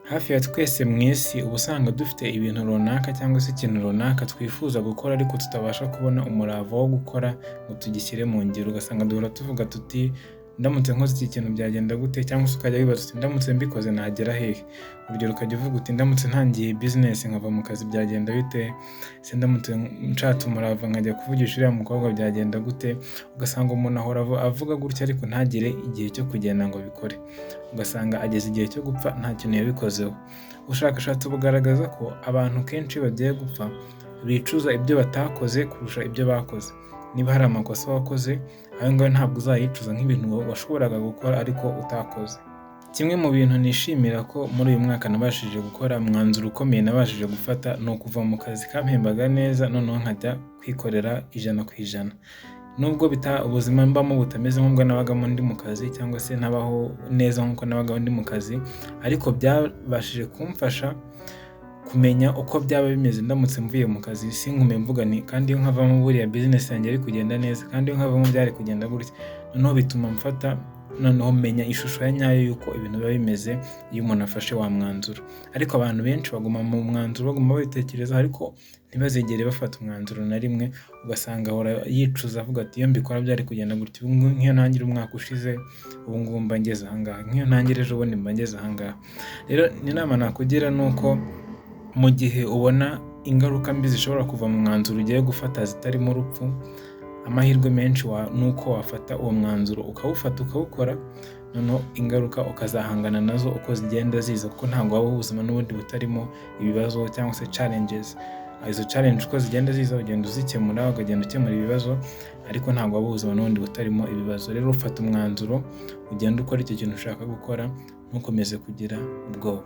Hafi ya twese mu isi uba usanga dufite ibintu runaka cyangwa se ikintu runaka twifuza gukora, ariko tutabasha kubona umurava wo gukora ngo tugishyire mu ngiro. Ugasanga duhora tuvuga tuti: "Ndamutse nkoze iki kintu byagenda gute?" Cyangwa se ukajya wibaza uti: "Ndamutse mbikoze nagera hehe?" Urugero, ukajya uvuga uti: "Ndamutse ntangiye business nkava mu kazi byagenda bite se? Ndamutse nshatse umurava nkajya kuvugisha uriya mukobwa byagenda gute?" Ugasanga umuntu ahora avuga gutya, ariko ntagire igihe cyo kugenda ngo abikore. Ugasanga ageze igihe cyo gupfa nta kintu yabikozeho. Ubushakashatsi bugaragaza ko abantu kenshi iyo bagiye gupfa bicuza ibyo batakoze kurusha ibyo bakoze. Niba hari amakosa wakoze, ayo ngayo ntabwo uzayicuza nk'ibintu washoboraga gukora ariko utakoze. Kimwe mu bintu nishimira ko muri uyu mwaka nabashije gukora, umwanzuro ukomeye nabashije gufata, ni ukuva mu kazi kampembaga neza, noneho nkajya kwikorera 100%. Nubwo ubuzima mbamo butameze nk'ubwo nabagamo ndi mu kazi, cyangwa se ntabaho neza nk'uko nabagaho ndi mu kazi, ariko byabashije kumfasha kumenya uko byaba bimeze ndamutse mvuye mu kazi, singume mvuga nti: "Kandi iyo nkavamo buriya business yanjye yari kugenda neza, kandi iyo nkavamo byari kugenda gutya." Noneho bituma mfata, noneho menya ishusho ya nyayo y'uko ibintu biba bimeze iyo umuntu afashe wa mwanzuro. Ariko abantu benshi baguma mu mwanzuro, baguma babitekereza, ariko ntibazigere bafata umwanzuro na rimwe. Ugasanga ahora yicuza avuga ati: "Iyo mbikora byari kugenda gutya. Ubu nk'iyo ntangira umwaka ushize, ubu ngubu mba ngeze aha ngaha. Nk'iyo ntangira ejo bundi, mba ngeze aha ngaha." Rero inama nakugira ni uko mu gihe ubona ingaruka mbi zishobora kuva mu mwanzuro ugiye gufata zitarimo urupfu, amahirwe menshi ni uko wafata uwo mwanzuro, ukawufata, ukawukora, noneho ingaruka ukazahangana nazo uko zigenda ziza, kuko ntabwo wabaho ubuzima n'ubundi butarimo ibibazo cyangwa se challenges. Izo challenge uko zigenda ziza ugenda uzikemura, ukagenda ukemura ibibazo, ariko ntabwo wabaho ubuzima n'ubundi butarimo ibibazo. Rero ufata umwanzuro, ugenda ukora icyo kintu ushaka gukora, ntukomeze kugira ubwoba.